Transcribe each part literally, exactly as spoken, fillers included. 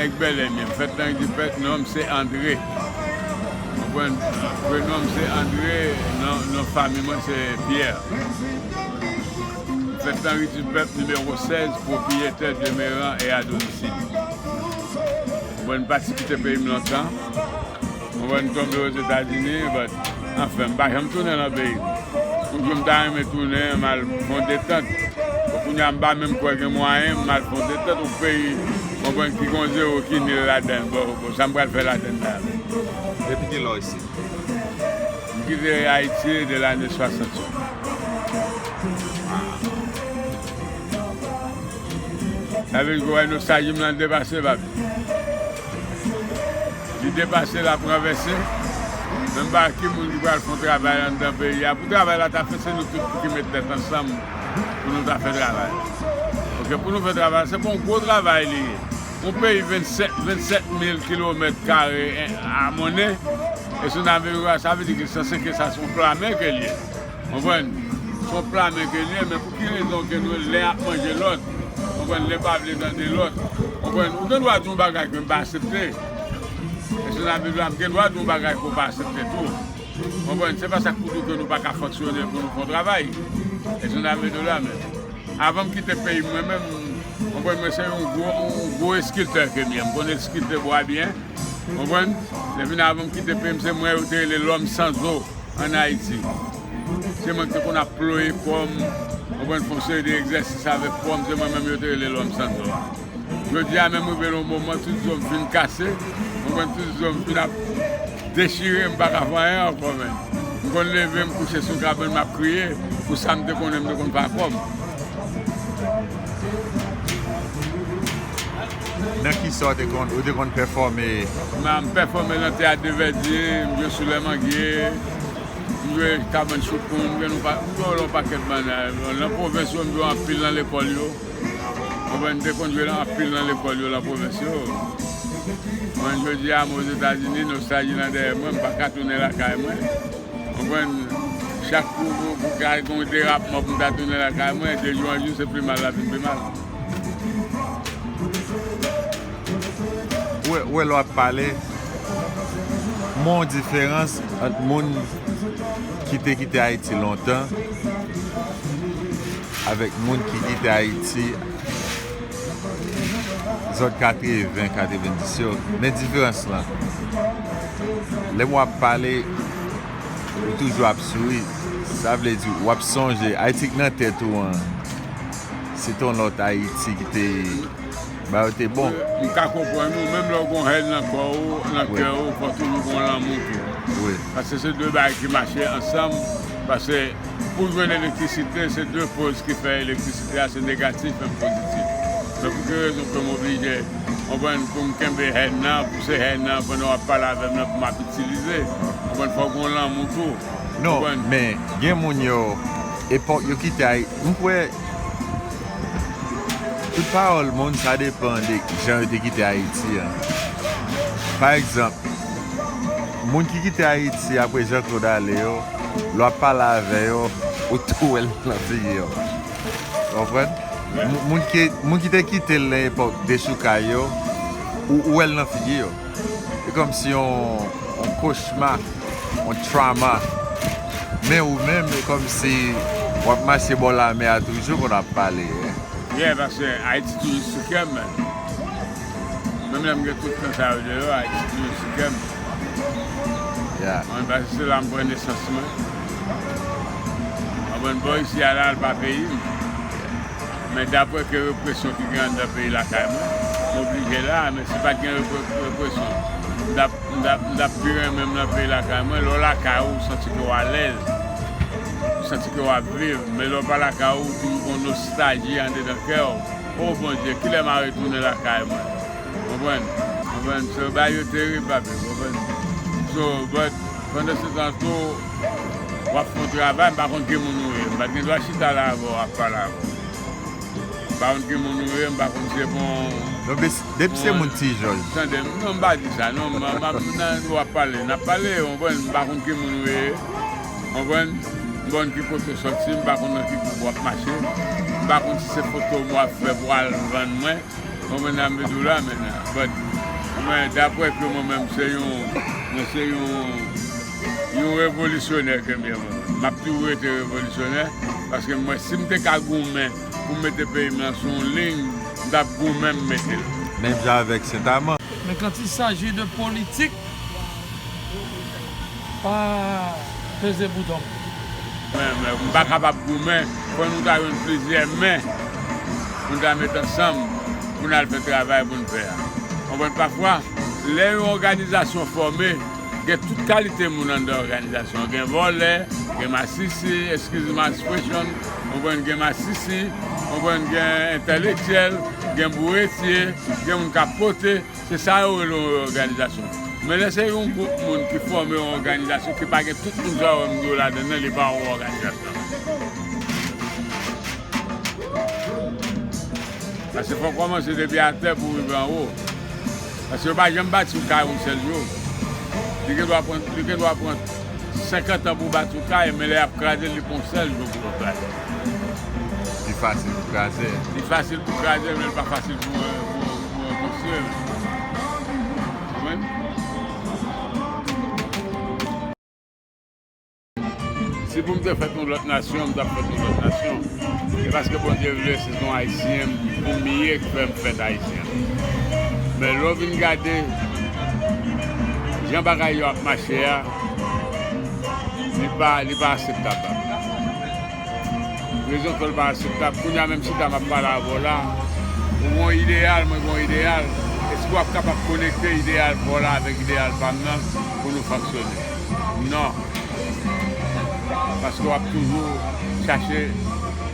Nèg Bèlè m ye. M fèt nan ri Dipèt, non m se André. Konprann? Prenon m se André, non, non fanmi mwen se Pierre. M fèt nan ri Dipèt, nimewo sèz, pwopriyetè, demeran e a domisil. Mwen m pati kite peyi m lontan. Mwen tonbe Ozetazini, but, anfen, m pa janm tounen nan peyi m. Yon jou m ta renmen tounen, m al fè yon detant. Bon, kounye a m pa menm kwè gen mwayen, m al fè yon detant yon peyi, konprann, ki gon zewo, ki nil ladan l. Bon, bon, sa m pral fè ladan l la menm? Depi kilè w isit? M kite Ayiti de lane swasanntyèt. Sa vle di, w wè nostalji m lan depase, papi. Li depase, l ap ranvèse. Men m pa wè ki moun ki pral fè yon travay anndan peyi a. Pou travay la ta fèt, se nou tout pou ki met tèt ansanm pou nou ta fè travay. Oke, pou nou fè travay, se pa yon gwo travay li ye. Yon peyi vennsèt, vennsèt mil kilomèt kare a monnen, e si w nan viv sa, sa vle di ki sanse ke sa se yon pla men ke l ye. Konprann? Se yon pla men ke l ye, men pou ki rezon ke nou, len ap manje lòt, konprann, len pa vle tande lòt, konprann, ou gen dwa di yon bagay ke m pa aksepte. E si nan Bib la, m gen dwa di yon bagay ke w pa aksepte tou. Konprann? Se pa sa k pou di ke nou pa ka fonksyone pou nou fè yon travay. E si nan Bib la, men avan m kite peyi m, mwen menm, konprann, mwen se yon gwo, yon gwo eskiltè ke m ye. M konn eskilte bwa byen. Konprann? Lè vin avan m kite peyi m, se mwen yo te rele lòm san zo ann Ayiti. Se mwen ki te konn ap ploye kò m, konprann, fè yon seri de egzèsis avèk kò m, se mwen menm yo te rele lòm san zo a. Jodi a menm rive nan yon moman, tout zo m fin kase, konprann, tout zo m fin ap dechire, m pa ka fè anyen ankò menm. M konn leve, m kouche sou kabann, m ap kriye pou sa m te konnen m te konn fè ak kò m. Nan kisa w te konn, ou te konn pèfòme? M, m pèfòme nan teyat de Vèdye, m jwe sou lè mangye, m jwe kabann choukoun, m jwe nan pa-, m jwe nan yon pakèt bannay. Nan pwovens yo, m jwe anpil nan lekòl yo. Konprann, m te konn jwe nan anpil nan lekòl yo, nan pwovens yo. Mwen, jodi a, m Ozetazini, nostalji nan dèyè mwen, m pa ka tounen lakay mwen. Konprann? Chak kou, kou, kou kay gon derapman pou m ta tounen lakay mwen, de jou an jou, se pi mal l ap vin pi mal. Ou wè, ou wè lè w ap pale, m wè yon diferans ant moun ki te kite Ayiti lontan avèk moun ki kite Ayiti zòt katreven, katrevendis yo. Men diferans lan, lè w ap pale, ou toujou ap souri. Sa vle di, w ap sonje Ayiti k nan tèt ou an, se t on lòt Ayiti ki te, ba yo te bon. M ka konprann ou, menm lè w gon hèn nan kò w, nan kè w, fò toujou gon lanmou tou. Wi. Paske se de bagay ki mache ansanm, paske pou jwenn elektrisite, se de koz ki fè elektrisite a, se negatif menm pozitif. Se pou ki rezon ke m oblije, konprann, pou m kenbe hèn nan, pouse hèn nan pandan w ap pale avè m nan pou m ap itilize. Konprann, fò gon lanmou tou. Non, men gen moun yo, epòk yo kite Ayiti, m kwè tout pawòl moun, sa depann de jan yo te kite Ayiti an. Pa egzanp, moun ki kite Ayiti apre Jean Claude ale yo, lè w ap pale avè yo, ou tou wè l nan figi yo. Konprann? Moun, moun ki, moun ki te kite l nan epòk dechoukay yo, ou, ou wè l nan figi yo. E kòmsi yon, yon kochma, yon trauma. Men ou menm, e kòmsi w ap mache bò lamè a toujou pou n ap pale. Yeah, paske Ayiti toujou sou kè m, men. Menm lè m gen tout tan sa yo deyò, Ayiti toujou sou kè m. Yeah. Mwen, paske se la m pran nesans mwen. Mwen pran bò isi a la, l pa peyi m. Men daprè ke represyon ki gen anndan peyi lakay mwen, m oblije la, men si pa t gen repre-, represyon, m t ap, m t ap, m t ap pi renmen m nan peyi lakay mwen. Lè w lakay ou, ou santi ke w alèz, ou santi ke w ap viv, men lè w pa lakay ou, ou toujou gon nostalji andedan kè w. O Bondye, kilè m a retounen lakay mwen? Konprann? Konprann? So, bagay yo terib, papi, konprann? So, but, pandan se tan tou, w ap fè yon travay, m pa konn ki moun ou ye. M pa t gen dwa chita la avè w ap pale avè w. M pa konn ki moun ou ye, m pa konn si se bon. Non, depi se moun Ti Jòj. Tande m, non, m pa di sa, non, m, m, m, nan w ap pale, n ap pale, w konprann, m pa konn ki moun ou ye, w konprann, m pa konn ki kote w sòti, m pa konn nan ki gwoup w ap mache, m pa konn si se foto m w ap fè pou w al vann mwen, Mwen menm, m vle di w la menm la. But, mwen, dapre ke mwen menm, se yon, mwen se yon, yon revolisyonè ke m ye mwen menm. M ap toujou rete revolisyonè, paske mwen, si m te ka goumen pou m mete peyi m nan sou yon liy, m t ap goumen m mete l. Menm jan avèk Sentama. Men quand il s'agit de politique, pa peze bouton. Men, men, m pa kapab goumen, fò nou ta jwenn plizyè men pou n ta met ansanm, pou n al fè travay pou n fè a. Konprann? Pafwa, lè yon òganizasyon fòme, gen tout kalite moun anndan òganizasyon an. Gen vòlè, gen masisi, excuse my expression, konprann, gen masisi, konprann, gen entèlektyèl, gen bouretye, gen moun k ap pote. Se sa yo rele yon òganizasyon. Men lè se yon gwoup moun ki fòme yon òganizasyon ki pa gen tout moun sa yo m di w ladann nan, li pa yon òganizasyon. Paske fò w kòmanse depi atè pou w rive anwo. Paske yo pa janm bati yon kay yon sèl jou. Li gendwa pran, li gendwa pran senkant an pou bati yon kay, men lè y ap kraze l, li pran yon sèl jou pou yo kraze. Li fasil pou kraze. Li fasil pou kraze, men li pa fasil pou, pou, pou rekonstwi. Konprann? Si pou m te fèt yon lòt nasyon, m t ap fèt yon lòt nasyon. E paske Bondye vle, se yon Ayisyen pou m ye k fè m fèt Ayisyen. Men lè w vin gade jan bagay yo ap mache a, li pa, li pa akseptab. Rezon fè l pa akseptab. Kounye a menm chita m ap pale avè w la, ou gen yon ideyal, mwen gen yon ideyal. Èske w ap kapab konekte ideyal pa w la avèk ideyal pa m nan pou nou fonksyone? Non. Paske w ap toujou chache,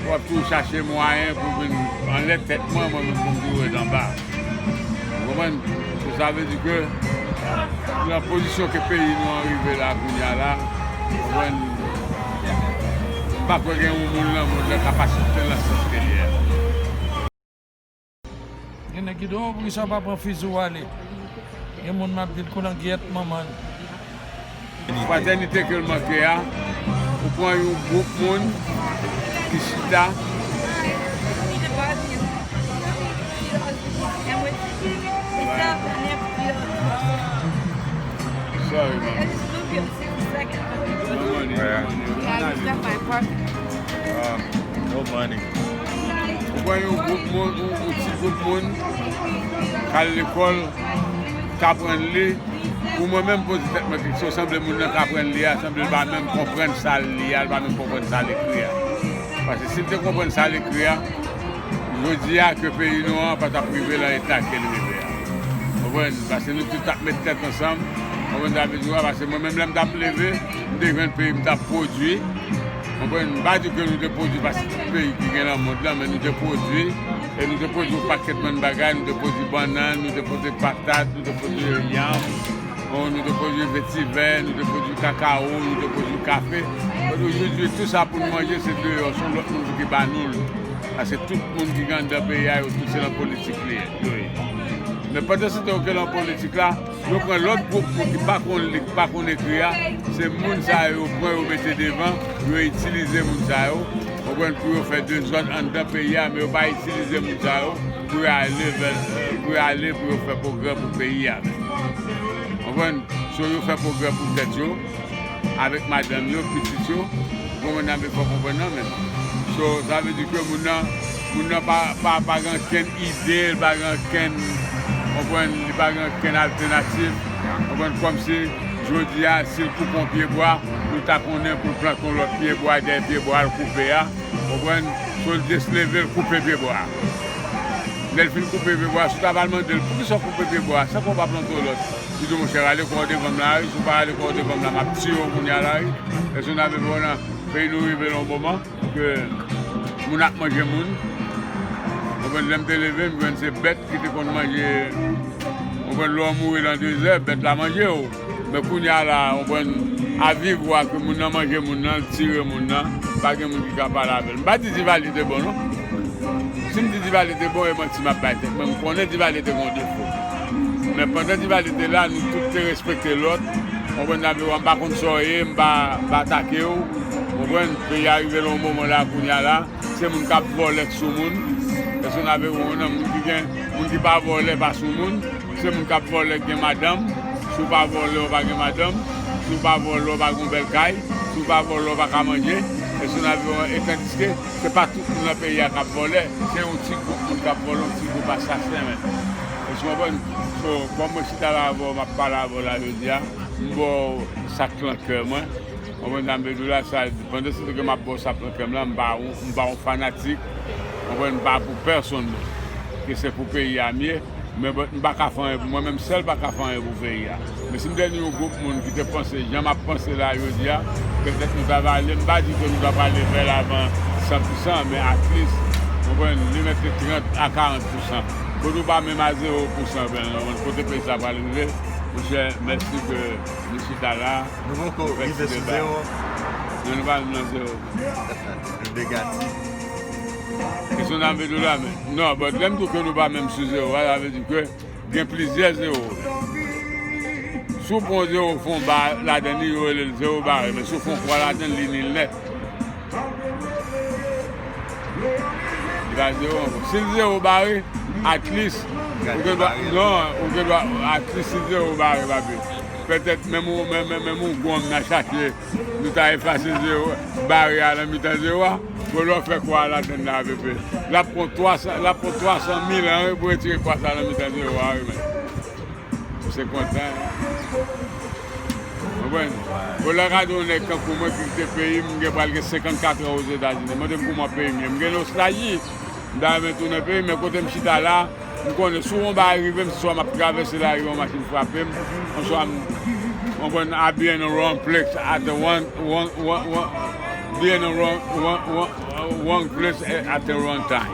w ap toujou chache mwayen pou vin anlè tèt mwen, mwen menm pou m toujou ret anba. Ou konprann? So, sa vle di ke nan pozisyon ke peyi nou an rive la kounye a la, ou konprann, m pa kwè gen yon moun nan mond lan k ap aksepte l nan sans ke l ye a. Gen nèg ki di, "Oh, poukisa w pa pran fizi w ale?" Gen moun m ap di l, "Kolangyèt manman l." Fratènite ke l manke a, ou pran yon gwoup moun ki chita. Sorry, man. No money, no money. Ah, no money. Ou pran yon gwoup moun, yon, yon ti gwoup moun k al lekòl, k aprann li. Pou mwen menm, poze tèt mwen kesyon, sanble moun nan k aprann li a, sanble l pa menm konprann sa l li a, l pa menm konprann sa l ekri a. Paske si l te konprann sa l ekri a, jodi a ke peyi nou an pa t ap rive nan eta ke l rive a. Konprann? Paske nou tout t ap met tèt ansanm. Konprann sa m vle di w a? Paske mwen menm, lè m t ap leve, m te jwenn peyi m t ap pwodui. Konprann? M pa di ke nou te pwodui pase tout peyi ki gen nan mond lan, men nou te pwodui. E nou te pwodui yon pakèt bann bagay, nou te pwodui bannann, nou te pwodui patat, nou te pwodui yanm, bon, nou te pwodui vetivè, nou te pwodui kakao, nou te pwodui kafe. But ojodwi, tou sa pou n manje, se deyò, se yon lòt moun ki ba nou l. Paske tout moun ki gen anndan peyi a, yo tout se nan politik li ye, yo ye. Men pandan se tan yo ke nan politik la, yo pran lòt gwoup moun ki pa konn li, ki pa konn ekri a, se moun sa yo yo pran, yo mete devan, yo itilize moun sa yo, konprann, pou yo fè dezòd anndan peyi a, men yo pa itilize moun sa yo pou yo ale vè, pou yo ale pou yo fè pwogrè pou peyi a menm. Konprann? So, yo fè pwogrè pou tèt yo, avèk madanm yo, pitit yo, konprann, nan men fò konprann nan menm. So, sa vle di ke moun nan, moun nan pa, pa, pa gen okenn ide, li pa gen okenn, konprann, li pa gen okenn altènativ, konprann, kòmsi jodi a, si l koupe yon pye bwa, nou ta konnen pou l plante yon lòt pye bwa dèyè pye bwa l koupe a, konprann, so l just leve l koupe pye bwa a. Lè l fin koupe pye bwa a, si w ta pral mande l, "Poukisa w koupe pye bwa a? Sa fè w pa plante yon lòt?" Li di w, "Monchè, rale kò w devan m la, wi. Si w pa rale kò w devan m la, m ap tiye w kounye a la, wi." Èske nou ta vle wè nan peyi nou rive nan yon moman ke moun ap manje moun? Konprann, lè m te leve, m jwenn se bèt ki te konn manje. Konprann, lè w mouri nan dezè, bèt la manje w. Men kounye a la, konprann, a vivwa ke moun nan manje moun nan, l tire moun nan, pa gen moun ki ka pale avè l. M pa di Divalye te bon, non. Si m di Divalye te bon, e manti m ap bay tèt mwen. M konnen Divalye te gen yon defo. Men pandan Divalye te la, nou tout te respekte lòt. Konprann, nan men w, m pa konn sa w ye, m pa, m pa atake w. Konprann, peyi a rive nan yon moman la, kounye a la, se moun k ap vòlè k sou moun. N ap wè yon moun ki gen, moun ki pa vòlè pa sou moun, se moun k ap vòlè ki gen madanm. Si w pa vòlè, w pa gen madanm. Si w pa vòlè, w pa gen yon bèl kay. Si w pa vòlè, w pa ka manje. E si w nan avion, e tandiske se pa tout moun nan peyi a k ap vòlè. Se yon ti gwoup moun k ap vòlè, yon ti gwoup asasen menm. Èske w konprann? So, kòm mwen chita la avè w, m ap pale avè w la jodi a, m ba w sa k nan kè mwen. Konprann sa m vle di w la, sa, pandan se tan ke m ap ba w sa k nan kè m la, m pa, m pa yon fanatik. Konprann, m pa pou pèsonn, non. Ke se pou peyi a m ye. Men bon, m pa ka fè anyen pou mwen menm, sèl pa ka fè anyen pou peyi a. Men si m te ni yon gwoup moun ki te panse jan m ap panse la jodi a, petèt nou ta va ale, m pa di ke nou ta prale vè l avan san pou san, men at least, konprann, li mete trant a karant pou san. Kote w pa menm a zewo pou san, ben, kote peyi sa pral rive, monchè, mèsi ke nou chita la. Nou poko rive sou zewo. Non, nou pa menm nan zewo. Nou negatif. Kesyon nan vle di w la, men. Non, but lè m di w ke nou pa menm sou zewo a, sa vle di ke gen plizyè zewo. Si w pran yon zewo, fè yon ba ladan li, yo rele l zewo bare, men si w fè yon kwa ladan li, li nil nèt. Li pa zewo ankò. Si l zewo bare, at least, ou gen dwa, non, ou gen dwa, at least si l zewo bare, papi. Petèt menm ou, menm, menm, menm ou gwo nan chache, nou ta efase zewo, bare a nan mitan zewo a. Bon, lè w fè kwa a ladan la, bebe. L ap pran twa san, l ap pran twa san mil an, wi, pou retire kwa sa nan mitan zewo a, wi, men. Se kontan. Konprann? Bon, lè w gade yon nèg tankou mwen ki kite peyi m, m gen pral gen senkannkat an Ozetazini. Mande m kouman peyi m ye. M gen nostalji. M ta renmen tounen peyi m, men kote m chita la, m konnen si yon bagay rive m, se swa m ap travèse lari, yon machin frape m, oswa m, m konn I be in the wrong place at the one, one, one, one, be in the wrong, one, one, wrong place at the wrong time.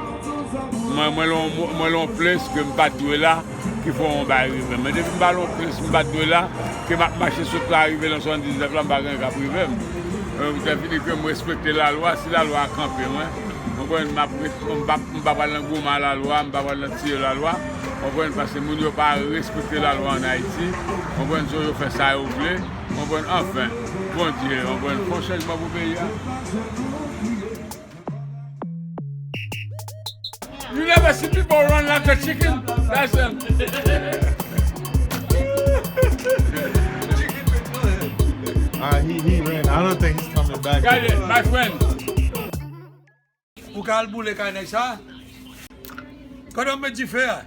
Mwen, mwen lan, mwen lan yon place ke m pa t dwe la, ki fè yon bagay rive m. Men depi m pa lan yon place, m pa t dwe la, ke m ap mache sot la, rive lan swanndiznèf la, m pa gen anyen k ap rive m. Donk, sa fini ke m respekte lalwa, si lalwa a kanpe mwen, konprann, m ap res-, m pa, m pa pral nan goumen a lalwa, m pa pral nan tiye lalwa, konprann, paske moun yo pa respekte lalwa ann Ayiti, konprann, so yo fè sa yo vle, konprann, anfen, Bondye, konprann, fè yon chanjman pou peyi a. You never see people run like a chicken? That's them. Ah, he, he ran. I don't think he's coming back. Gade, my friend. Ou ka al boule kay nèg sa? Kote w met dife a?